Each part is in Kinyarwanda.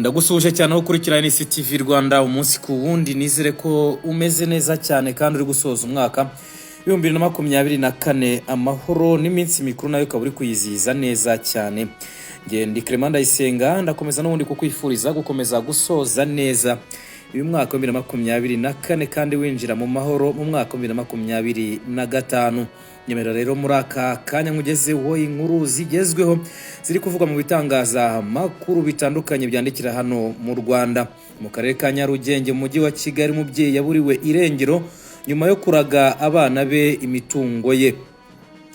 Ndagusuhuje cyane aho ukurikira NCTV Rwanda umunsi ku wundi. Nizere ko umeze neza cyane kandi uri gusoza umwaka 2024 amahoro, n'iminsi mikuru nayo ukaba uri kuyizihiza neza cyane. Ndi Clement Ndayisenga, ndakomeza n'ubundi kukwifuriza gukomeza gusoza neza uyu mwaka wa 2024 kandi winjira mu mahoro mu mwaka wa 2025. Nyemera rero muri aka kanya nkugezeho inkuru zigezweho ziri kuvugwa mu bitangazamakuru bitandukanye byandikira hano mu Rwanda. Mu karere ka Nyarugenge mu mujyi wa Kigali, umubyeyi yaburiwe irengero nyuma yo kuraga abana be imitungo ye.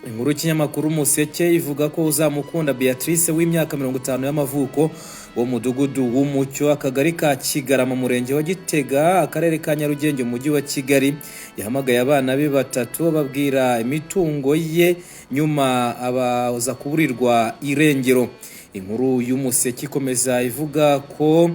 Inkuru y'ikinyamakuru Umuseke ivuga ko Uzamukunda Beatrice w'imyaka 50 y'amavuko, wo mu mudugudu w'Umucyo, akagari ka Kigarama, murenge wa Gitega, akarere ka Nyarugenge, umujyi wa Kigali, yahamagaye abana be batatu ababwira imitungo ye, nyuma abaza kuburirwa irengero. Inkuru y'Umuseke ikomeza ivuga ko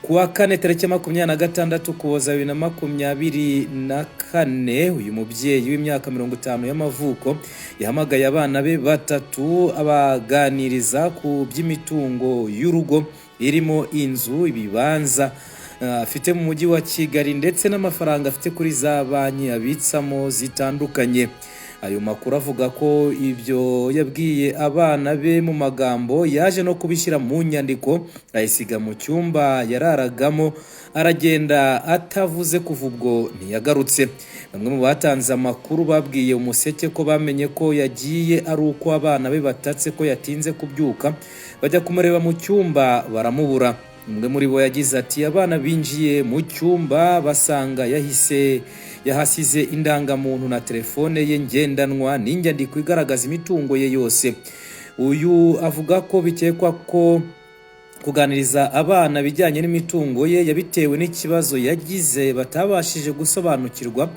ku wa kane tariki 26 Ukuboza 2024, uyu mubyeyi w'imyaka 50 y'amavuko yahamagaye abana be batatu abaganiriza ku by'imitungo y'urugo irimo inzu, ibibanza afite mu mujyi wa Kigali ndetse n'amafaranga afite kuri za banki abitsamo zitandukanye. Ayo makuru avuga ko ibyo yabwiye abana be mu magambo yaje no kubishyira mu nyandiko, ayisiga mu cyumba yararagamo, aragenda atavuze. Kuva ubwo ntiyagarutse. Bamwe mu batanze amakuru babwiye Umuseke ko bamenye ko yagiye ari uko abana be batatse ko yatinze kubyuka, bajya kumureba mu cyumba baramubura. Umwe muri bo yagize ati: "Abana binjiye mu cyumba basanga yahise yahasize indangamuntu na telefone ye ngendanwa n'inyandiko igaragaza imitungo ye yose." Uyu avuga ko bikekwa ko kuganiriza abana ibijyanye n'imitungo ye yabitewe n'ikibazo yagize batabashije gusobanukirwa,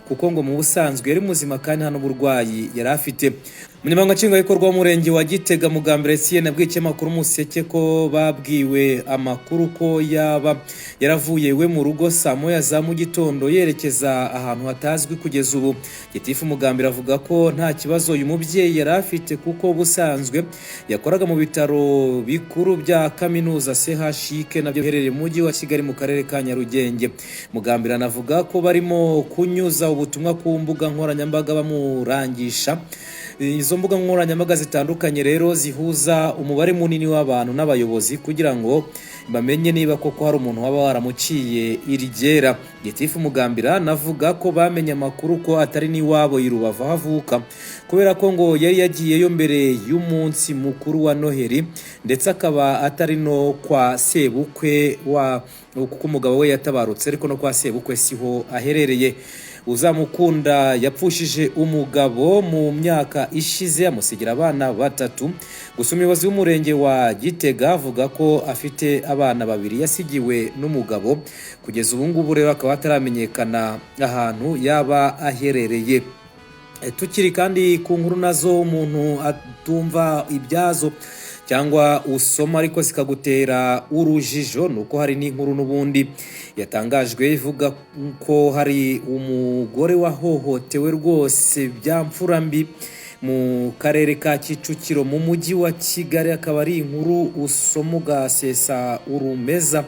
kuko ngo mu busanzwe yari muzima kandi nta n'uburwayi yari afite. Umunyamabanga Nshingwabikorwa w'umurenge wa Gitega, Mugambira Etienne, yabwiye ikinyamakuru Umuseke ko babwiwe amakuru ko yaba yaravuye iwe mu rugo saa moya za mu gitondo yerekeza ahantu hatazwi kugeza ubu. Gitifu Mugambira avuga ko nta kibazo uyu mubyeyi yari afite, kuko ubusanzwe yakoraga mu bitaro bikuru bya kaminuza CHUK, nabyo biherereye mu mujyi wa Kigali mu karere ka Nyarugenge. Mugambira anavuga ko barimo kunyuza ubutumwa ku mbuga nkoranyambaga bamurangisha. Izo mbuga nkoranyambaga zitandukanye rero zihuza umubare munini w'abantu n'abayobozi kugira ngo bamenye niba koko hari umuntu waba waramuciye iryera. Gitifu Mugambira anavuga ko bamenye amakuru ko atari n'iwabo i Rubavu aho avuka, kubera ko ngo yari yagiyeyo mbere y'umunsi mukuru wa Noheli, ndetse akaba atari no kwa sebukwe wa, kuko umugabo we yatabarutse, ariko no kwa sebukwe siho aherereye. Uzamukunda yapfushije umugabo mu myaka ishize, amusigira abana batatu. Gusa umuyobozi w'umurenge wa Gitega avuga ko afite abana babiri yasigiwe n'umugabo. Kugeza ubu ngubu rero akaba ataramenyekana ahantu yaba aherereye. Tukiri kandi ku nkuru nazo umuntu atumva ibyazo cyangwa usoma ariko zikagutera urujijo, ni uko hari n'inkuru n'ubundi yatangajwe ivuga ko hari umugore wahohotewe rwose bya mfura mbi mu karere ka Kicukiro mu mujyi wa Kigali. Akaba ari inkuru usoma ugasesa urumeza.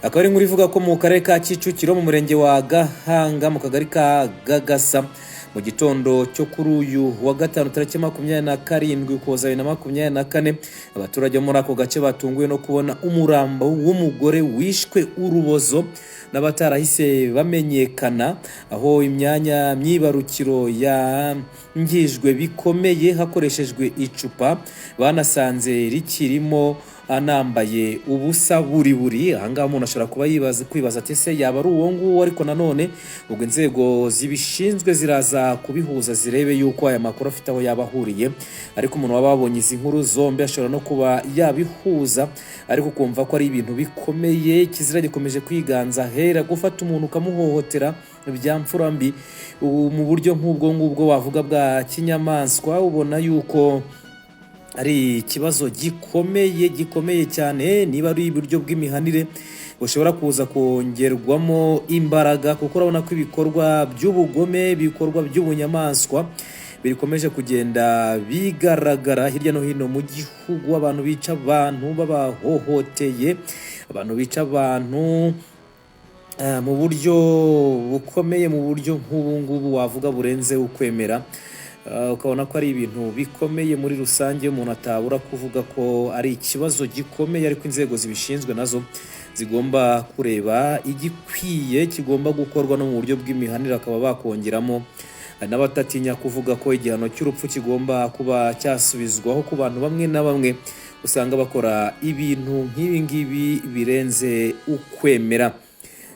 Akaba ari inkuru ivuga ko mu karere ka Kicukiro mu murenge wa Gahanga mu kagari ka Gagasa, mu gitondo cyo kuri uyu wa gatanu tariki 27 Ukuboza 2024, abaturage bo muri ako gace batunguwe no kubona umurambo w'umugore wishwe urubozo n'abatarahise bamenyekana, aho imyanya myibarukiro yangijwe bikomeye hakoreshejwe icupa banasanze rikirimo, anambaye ubusa buri buri. Ahangaha umuntu ashobora kuba yibaza, kwibaza ati: "Ese yaba ari uwo nguwo?" Ariko nanone ubwo inzego zibishinzwe ziraza kubihuza zirebe yuko aya makuru afite aho yaba ahuriye. Ariko umuntu waba wabonye izi nkuru zombi ashobora no kuba yabihuza, ariko ukumva ko ari ibintu bikomeye. Ikizira gikomeje kwiganza hera gufata umuntu ukamuhohotera bya mfura mbi mu buryo nk'ubwo ngubwo wavuga bwa kinyamaswa, ubona yuko ari ikibazo gikomeye, gikomeye cyane. Niba ari uburyo bw'imihanire bushobora kuza kongerwamo imbaraga, kuko urabona ko ibikorwa by'ubugome, ibikorwa by'ubunyamaswa bikomeje kugenda bigaragara hirya no hino mu gihugu, abantu bica abantu babahohoteye. Abantu bica abantu mu buryo bukomeye, mu buryo nk'ubu ngubu wavuga burenze ukwemera. Ukabona ko ari ibintu bikomeye muri rusange, umuntu atabura kuvuga ko ari ikibazo gikomeye, ariko inzego zibishinzwe nazo zigomba kureba igikwiye kigomba gukorwa no mu buryo bw'imihanire, bakaba bakongeramo n'abatatinya kuvuga ko igihano cy'urupfu kigomba kuba cyasubizwaho ku bantu bamwe na bamwe usanga bakora ibintu nk'ibi ngibi birenze ukwemera.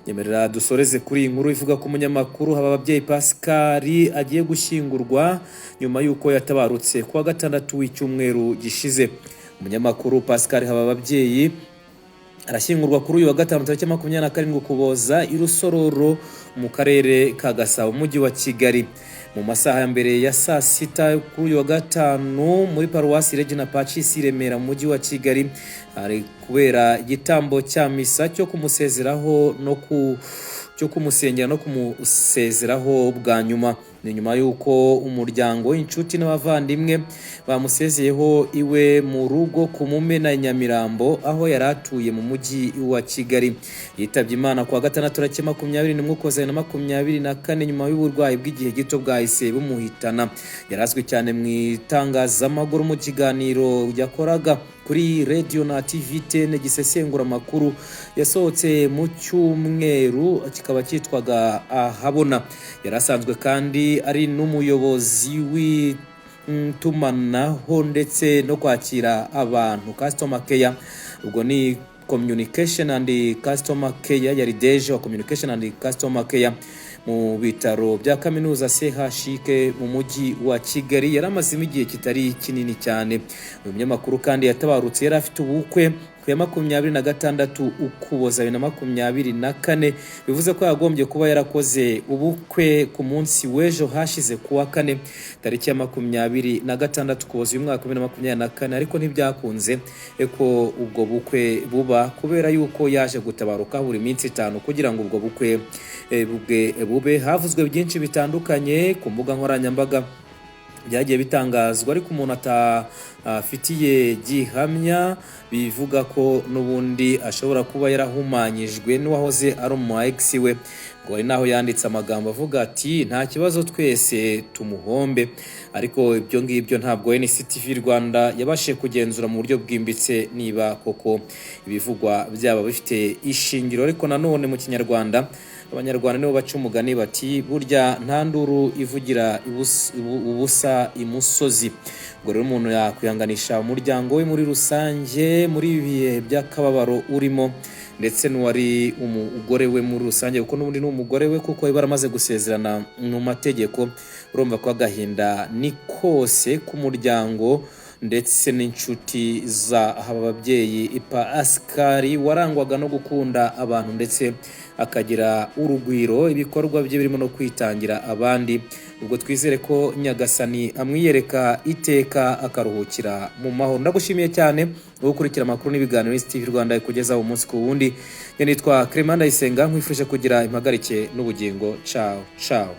Nyemerera dusoreze kuri iyi nkuru ivuga ko umunyamakuru Habababyeyi Pascal agiye gushyingurwa nyuma y'uko yatabarutse kuwa gatandatu w'icyumweru gishize. Umunyamakuru Pascal Habababyeyi arashyingurwa kuri uyu wa gatanu tariki 27 Ukuboza i Rusororo mu karere ka Gasabo, umujyi wa Kigali, mu masaha ya mbere ya saa sita kuri uyu wa gatanu muri paruwasi Regina Pacis i Remera mu mujyi wa Kigali. Hari kubera igitambo cya misa cyo kumusezeraho no ku cyo kumusengera no kumusezeraho bwa nyuma. Ni nyuma y'uko umuryango, inshuti n'abavandimwe bamusezeyeho iwe mu rugo ku Mumena i Nyamirambo, aho yari atuye mu mujyi wa Kigali. Yitabye Imana kuwa gatandatu tariki 21 Ukuboza 2024, nyuma y'uburwayi bw'igihe gito bwahise bumuhitana. Yari azwi cyane mu itangazamakuru, mu kiganiro yakoraga kuri radio na TV 10 gisesengura amakuru yasohotse mu cyumweru, kikaba cyitwaga Ahabona. Yari asanzwe kandi ari n'umuyobozi w'itumanaho ndetse no kwakira abantu, customer care, ubwo ni communication and customer care. Yari DG wa communication and customer care mu bitaro bya kaminuza CHUK mu mujyi wa Kigali, yari amazemo igihe kitari kinini cyane. Uyu munyamakuru kandi yatabarutse yari afite ubukwe ku ya 26 Ukuboza 2024, bivuze ko yagombye kuba yarakoze ubukwe ku munsi w'ejo hashize, ku wa kane tariki ya 26 Ukuboza uyu mwaka 2024, ariko ntibyakunze ko ubwo bukwe buba kubera yuko yaje gutabaruka buri minsi 5 kugira ngo ubwo bukwe bwe bube. Havuzwe byinshi bitandukanye ku mbuga nkoranyambaga byagiye bitangazwa, ariko umuntu atafitiye gihamya, bivuga ko n'ubundi ashobora kuba yarahumanyijwe n'uwahoze ari umu ex we. Ngo hari n'aho yanditse amagambo avuga ati: "Nta kibazo, twese tumuhombe." Ariko ibyo ngibyo ntabwo NCTV Rwanda yabashije kugenzura mu buryo bwimbitse niba koko ibivugwa byaba bifite ishingiro. Ariko nanone mu Kinyarwanda, Abanyarwanda nibo baca umugani bati: "Burya nta nduru ivugira ubusa imusozi." Ubwo rero umuntu yakwihanganisha umuryango we muri rusange muri ibi bihe by'akababaro urimo, ndetse n'uwari umugore we muri rusange, kuko n'ubundi ni umugore we, kuko bari baramaze gusezerana mu mategeko. Urumva ko agahinda ni kose k'umuryango ndetse n'inshuti za Habababyeyi Pascal, warangwaga no gukunda abantu ndetse akagira urugwiro, ibikorwa bye birimo no kwitangira abandi. Ubwo twizere ko Nyagasani amwiyereka iteka, akaruhukira mu mahoro. Ndagushimiye cyane gukurikira amakuru n'ibiganiro TV Rwanda ikugezaho umunsi ku wundi. Nitwa Clement Ndayisenga, nkwifurije kugira impagarike n'ubugingo. Ciao ciao.